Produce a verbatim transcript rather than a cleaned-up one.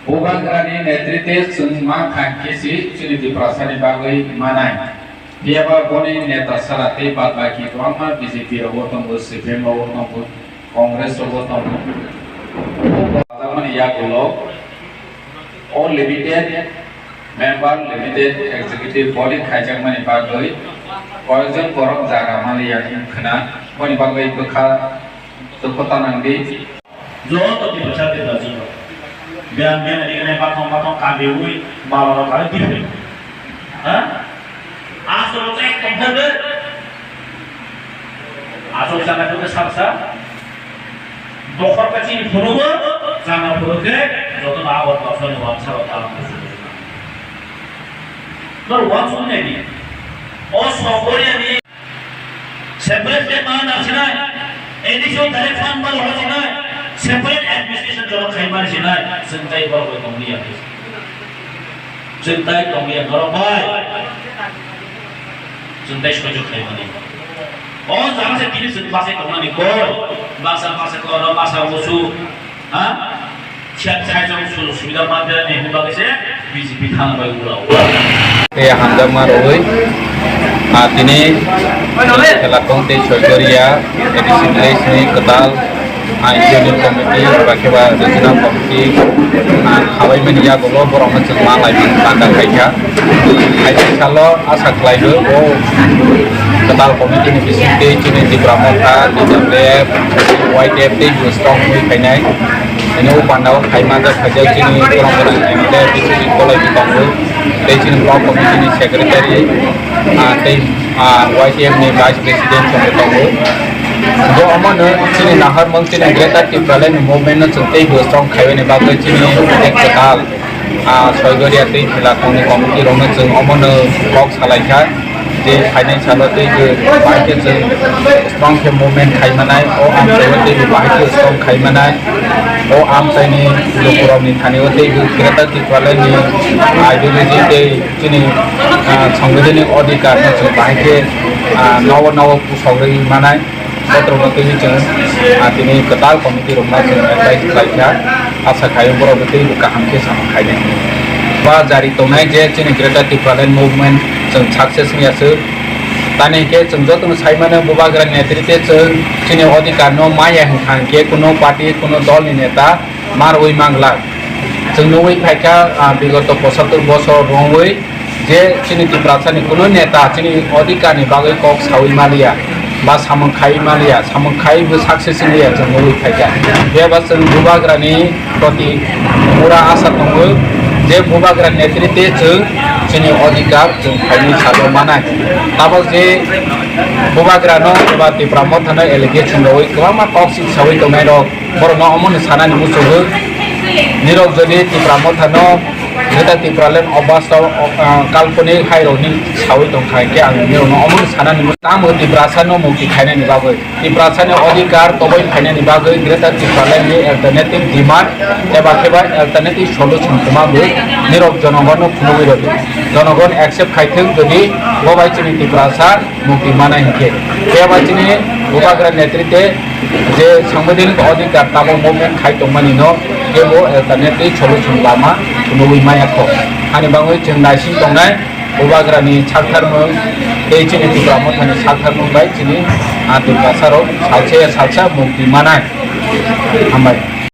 Bubagrani netritwe chwng ma kha khe si chini Tiprasani bagwi manai. Phiyaba boni neta sara tei bad baki kwbangma B J P rogo tongo, C P M rogo tongo, Congress rogo tongo. Bo bajamani yagulo o limited member, limited executive body khaijakmani bagwi koyekjon borok jaga maliya wngkhwna, boni bagwi bwkha dukhu tanangdi. Joto Tiprasa Tiprajwk rok. Biyan biyan ri nai bathong bathong kabiwi bala rok kari tiphri. Ha? Aswk rok ek tongthar de. Aswk sana khe saksa. Dokhor ka chini phunugo, jana phunuk khe joto na awat baksa ni wangsa rok talang. Nor wansuk nai di. O Sogoriani separate de ma na sinai. Additional direct fund ma lo sinai. Separate administration jono khai ma sinai. Chwng tai borok bai tong liya. Chwng tai tong liya norok bai. Chwng tai soijo khai mani. O jang se tini chwng basa tong mani koi. Basa basa koro basa usu. Ha? Siya sai jong sujog subida manjak ni hwnba khe se B J P thana bai ula ula. Tei hamjakma rwui, ah, tini Khelakhong tei Soigoria A D C village ni kwtal, ah, unit committee ba khe ba regional committee, ah, khabaimani yagulo borokno chwng ma laimani banda khaikha. Hai salo asa khlaigo o kwtal committee ni bisingtwi chini Tipra Motha, T W F, Y T F tei bo strong wngwi phainai. Bini o panda o khai manjak khaijak chini borok borok M L A, B J P kolai bo tongo. Tei chini block committee ni secretary, ah, tei, ah, Y T F ni vice president chwngbo tongo. Bo omono chini naharmung chini Greater Tipraland ni movement no chwng tei bo strong khaibani bagwi chini ek kwtal, ah, Soigoria tei Khelakhong ni committee rokno chwng omono kok salaikha. Je phainai salo tei je bahai khe chwng strong khe movement khai manai, o amchaio tei je bahai khe strong khai manai, o amchaini lukurokni thani o tei je Greater Tipraland ni ideology tei chini, ah, sangbidhanik adhikar no chwng bahai khe, ah, nogo nogo pusok rwi manai. Botrokno twiwi chwng, ah, tini kwtal committee rokno chwng advice khlaikha, asa khaio borok bo teibo kaham khe samung khainai hwnwi. Ba jari tongnai je chini Greater Tipraland movement chwng success wngya swk. Tani hinkhe chwng jotono saimano Bubagra netritwe chwng chini adhikar no maya hwnkha hinkhe kuno party kuno dol ni neta ma rwui manglak. Chwng nugwi phaikha, ah, bigoto pochattor bosor romwi je chini Tiprasani kuno neta chini adhikar ni bagwi kok sawi maliya, ba samung khai maliya, samung khai bo success wngya chwng nugwi phaikha. Phiya ba chwng Bubagra ni proti pura asa tongo je Bubagra netritwe chwng chini adhikar chwng khainwi sago manai. Tabok je Bubagra no eba Tipra Motha no allegation rwui kwbangma kok sik sawi tongnai rok. Borokno omono sanani muchungo, nirok jodi Tipra Motha no Greater Tipraland Obas, ah, kalponi hai rokni sawi tongkha hinkhe ang nirokno omono sanani muchungo. Tamo Tiprasa no mukti khainani bagwi, Tiprasa ni adhikar toboi khainani bagwi Greater Tipraland ni alternative demand eba khe ba alternative solution kwma bo nirok jonogon no phunugwi rwdi. Jonogon accept khaithwk jodi bo bai chini Tiprasa mukti manai hinkhe. Phiya ba chini Bubagra netritwe je sangbidhanik adhikar tabok movement khai tongmani no kebo, eh, alternative solution lama phunugwi maya kho. Ani bagwi chwng naising tongnai Bubagra ni saktharmung tei chini Tipra Motha ni saktharmung bai chini, ah, Tiprasa rok salsa ya salsa mukti manai. Hambai.